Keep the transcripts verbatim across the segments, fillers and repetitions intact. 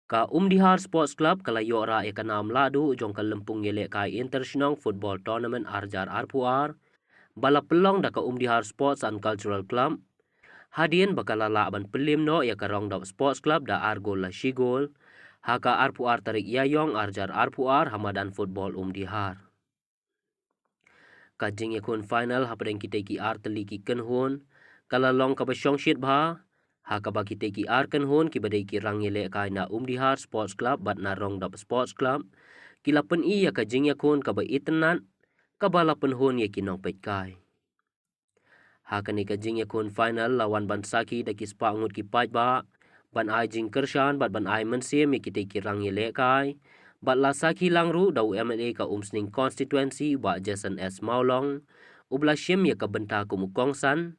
Ka Umdihar Sports Club ka la ïoh rah ïa ka nam lahduh jong ka lympung ïalehkai inter shnong football tournament ar hajar arphew ar, ba la pynlong da ka Umdihar Sports and Cultural Club, hadien ba ka la lah ban pynliem noh ïa ka Rongdop Sports Club da ar gol la shi gol, ha ka arphew ar tarik Ïaïong ar hajar arphew ar ha madan football Umdihar. Ka jingïakhun final hapdeng kitei ki ar tylli ki kynhun ka la long kaba shongshit bha, ha kaba kitei ki ar kynhun kiba dei ki rangïalehkai na Umdihar Sports Club bad na Rongdop Sports Club ki la pyni ïa ka jingïakhun kaba itynnad, kaba la pynhun ïa ki nongpeitkai. Ha kane ka jingïakhun final la wan ban sakhi da ki spah ngut ki paidbah, ban ai jingkyrshan bad ban ai mynsiem ïa kitei ki rangïalehkai, bad la sakhi lang ruh da u M L A ka Umsning constituency, Bah Jason S Mawlong, uba la shim ïa ka bynta kum u kongsan,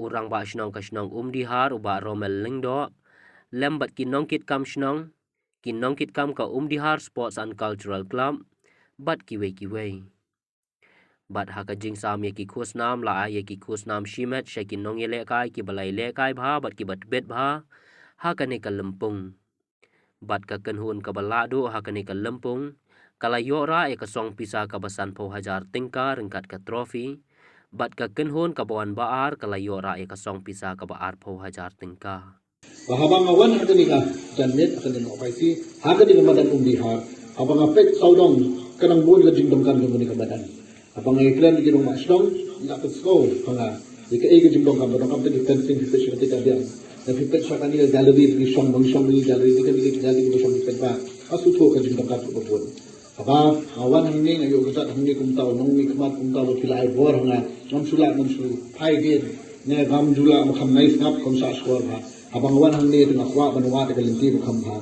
u rangbah shnong ka shnong Umdihar, u Bah Romel Lyngdoh, lem bad ki nongkitkam shnong, ki nongkitkam ka Umdihar Sports and Cultural Club, bad kiwei kiwei. Bad ha ka jingsam ïa ki khusnam la ai ïa ki khusnam shimet sha ki nongïalehkai kiba la ïalehkai bha bad kiba tbit bha ha kane ka lympung. Bad ka kynhun kaba lahduh ha kane ka lympung ka la ïoh rah ïa ka song pisa kaba sanphew hajar tyngka ryngkat ka trophy. Bad ka kynhun kaba wan ba ar ka la ïoh rah ïa ka song pisa kaba arphew hajar tyngka. Ba haba nga wan ha kane ka janmiet, ha kane ka O I C, ha kane ka madan Umdihar, haba nga peit sawdong, ka dang bun ka jingdonkam jong kane ka madan. Haba nga ïakren bad ki rangbah shnong, la pynskhem ha nga ïa kaei ka jingdonkam, ba donkam te ki fencing, phi peit sha kane ka biang, lada phi peit sha kane ka gallery, ki shong, ba ngi shong, kane ka gallery, kane ka gallery ba shong ki paidbah. Ka shu thoh ka jingdonkam kaba bun. Haba nga wan hangne, nga ïoh kjat hangne kumta u nongmihkhmat, kumta ba phi la ai bor ha nga, ngam shu lah, ngam shu phai gen, ne ngam ju lah ba kham nai sngap, kham sah shkor bha. Haba nga wan hangne te nga kwah ban wad ïa ka lynti ba kham bha.